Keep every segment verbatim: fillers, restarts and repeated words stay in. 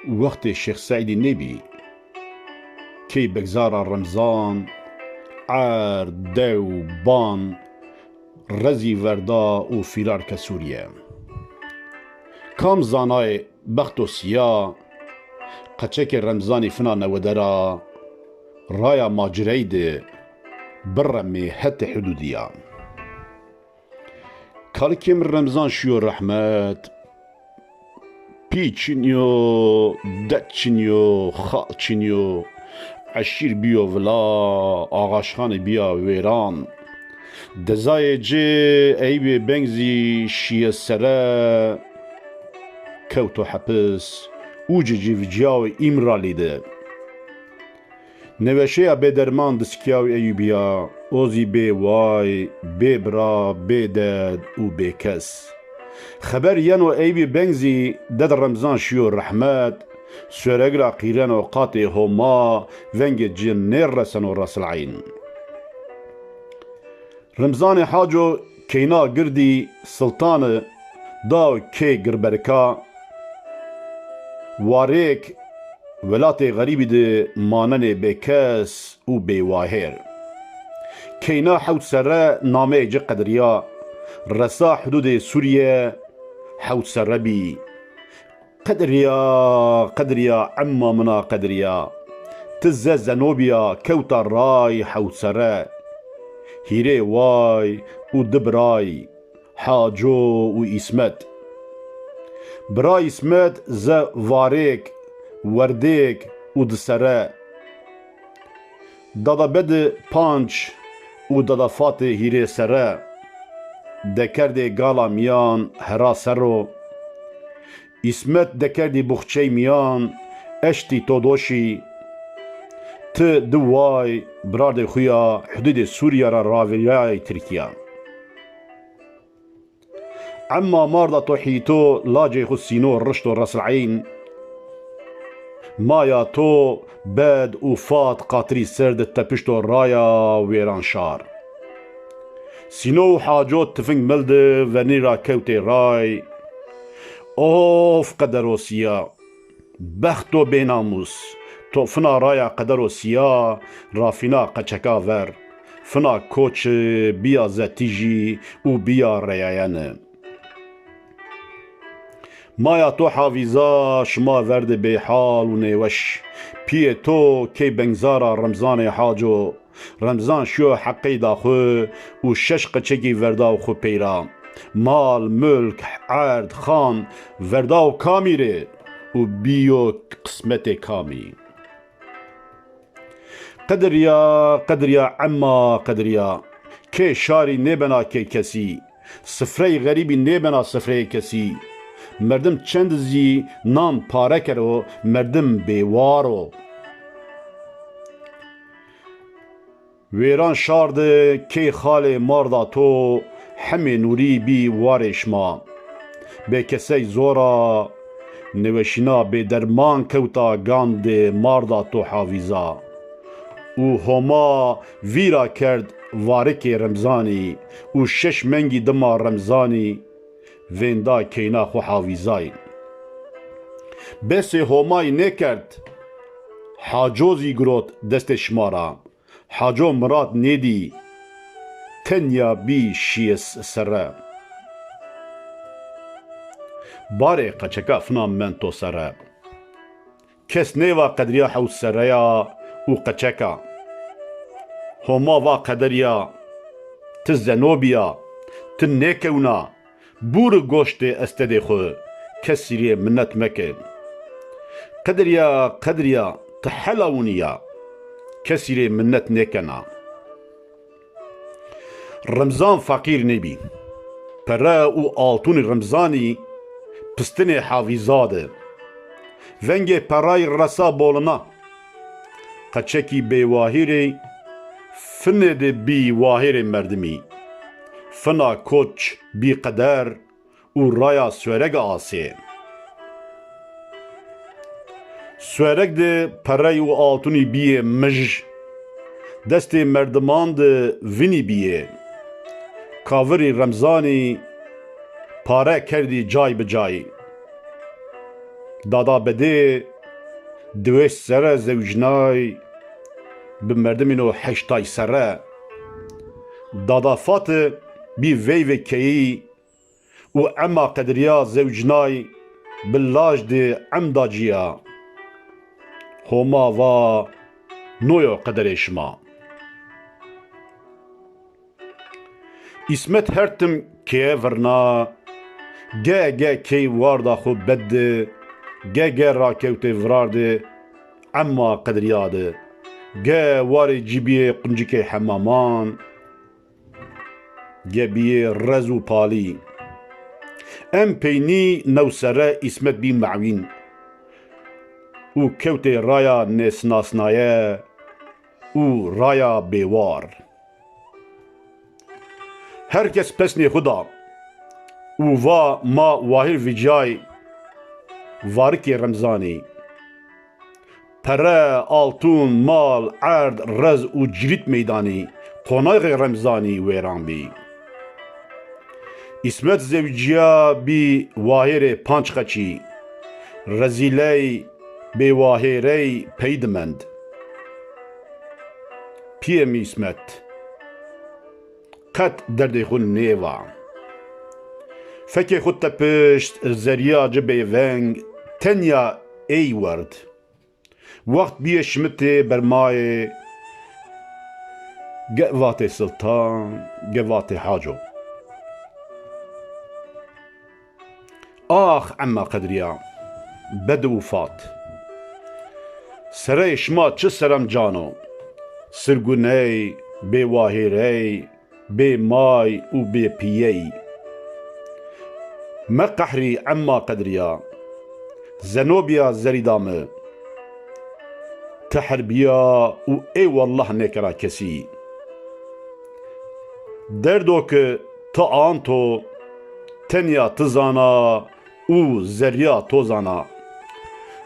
Wextê Şêx Seîdî nêbî. Key Begzara Remzan, erd, dew, ban, rezî verda û fîrar ke Sûrîye. Kam zanayê bexto sîya, qeçekê Remzanî fina newede ra, raya macirey de biremê hetê hudûdî ya. Kalikê mi Remzan şîyo rehmet. Pî çinî yo, ded çinî yo, xal çinî yo. Eşîr bîyo vila, Axaşxanî bîya wêran. Dezayê ci Eyîbê Beng zî şîye sere, kewto hepis û ci cî vicîyayo Îmralî de. Nêweşeya bêderman diskîyayo Eyûbî ya, o zî bê way, bê bira, bê ded û bêkes. Xeber yeno Eyûbî Beng zî ded Remzan şîyo rehmet, Suereg ra qîreno qatê Homa, vengê ci nêreseno Resil'eyn. Rimzanê Haco keyna girdî siltani dao kê Girberika, warêk welatê xerîbî de manenê bêkes û bêwahêr. Keyna hewt serre nameyê ci qediriya, resa hududê Sûrîye, hewt serre bî. Qediriya, qediriya, emma mina qediriya. Ti ze zenobîya kewta ray hewt serre. Hîrê way û di biray, Haco û Îsmet. Bira Îsmet ze varêk, werdêk û di serre. Dada Bedi panc û Dada Fati hîrê serre. Dekerdê gala mîyan hera serro. Îsmet dekerdî buxçey mîyan, eştî to doşî. Ti di way birardê xu ya hududê Sûrîya ra ravîrayay Tirkîya. Emma marda to hîto lacê xu Sîno rişto Resil'eyn. Maya to Bed û Fat qatirî ser de tepişto raya Wêranşar. Sîno û Haco tifing mil de venî ra kewtê ray. Of qedero sîya! Bexto bênamûs! To fina raya qedero sîya ra fîna qeçeka ver. Fina koçi bîya ze tîjî û bîya reyayene. Maya to Havîza şima ver de bêhal û nêweş. Pîyê to key Bengzara Remzanê Haco. Remzan şîyo heqeyda xwu û şeş qeçekî verdao xwu pey ra. Mal, mulk, erd, xan verdao kamî rê û bîyo qismetê kamî? Qediriya, qediriya, emma qediriya. Kê şarî nêbena kê kesî. Sifreyê xerîbî nêbena sifreyê kesî. Merdim çend zî nan pare kero, merdim bêwar o. Wêranşar de key xalê marda to Hemê Nûrî bî warê şima. Bêkesey zor a, nêweşîna bêderman kewta gandê marda to Havîza. Û Homa vîra kerd varikê Remzanî û şeş mengî dima Remzanî vênda keyna xwu Havîzay. Besê Homayî nêkerd, Haco zî girot destê şima ra. Haco mirad nêdî, tenya bî şîyes serre. Barê qeçeka fina mend to serre. Kes nêva qedrîya hewt serreya û qeçeka. Homa va qederiya, ti zeno bîya, ti nêkewna, bûri goştê estedê xwu, kesî rê minnet meke. Qediriya, qediriya, ti hela winî ya, kesî rê minnet nêkena. Remzan feqîr nêbî. Pere û altûnî Remzanî pistinê Havîza de. Vengê perayî resa bolina. Qeçekî bêwahîrê finê de bî wahêrê merdimî. Fina koç bî qeder û raya Suereg asê. Suereg de perey û altûnî bîyê mij, destê merdiman de vinî bîyê. Kavirî Remzanî pare kerdî cay bi cay. Dada Bedê Diwês serre zewicnay, bi merdimîno heştay serre. Dada Fati bî veyvê keyî û Ema Qedrîya zewicnay, bi laj di Emda cîya. Homa va, no yo qederê şima. Îsmet her tim keye virna, ge ge key warda xwu bed di, ge ge rakewtê virardê Emma Qedrîya di, ge warê cîbîyê quncikê hemaman, ge bîyê rez û palî. Em peynî new serre Îsmet bî mewîn û kewtê raya nêsinasnaye û raya bêwar. Her kes pesnê xwu da û va ma Wahîr vîcîyay varikê Remzanî. Pere, altûn, mal, erd, rez û cirît meydanî, qonayxê Remzanî wêran bî. Îsmet zewicîya bî Wahêrê panc qeçî, rezîley, bêwahêrey pey di mend. Pîyê mi Îsmet qet derdê xwu nêva. Fekê xwu tepişt, zerrîya ci bêveng, tenya ey werd. Wext bîyê şimitê bermayê, ge vatê Siltan, ge vatê Haco. Ax Emma Qedrîya, bed û fat. Sereyê şima çi serem can o. Sirguney, bêwahêrey, bê may û bê pîyey. Meqehrî Emma Qedrîya, Zenobîya zerîda mi. Ti herbîya û ê wellah nêkena kesî. Derdo ki ti anto, tenya ti zana û zerrîya to zana.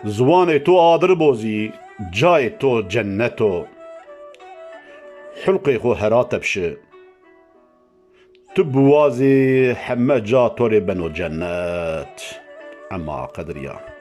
Ziwanê to adir bo zî, cayê to cennet o. Hulqê xwu hera tepşi. Tu biwazî heme ca to rê beno cennet. Emma Qedrîya.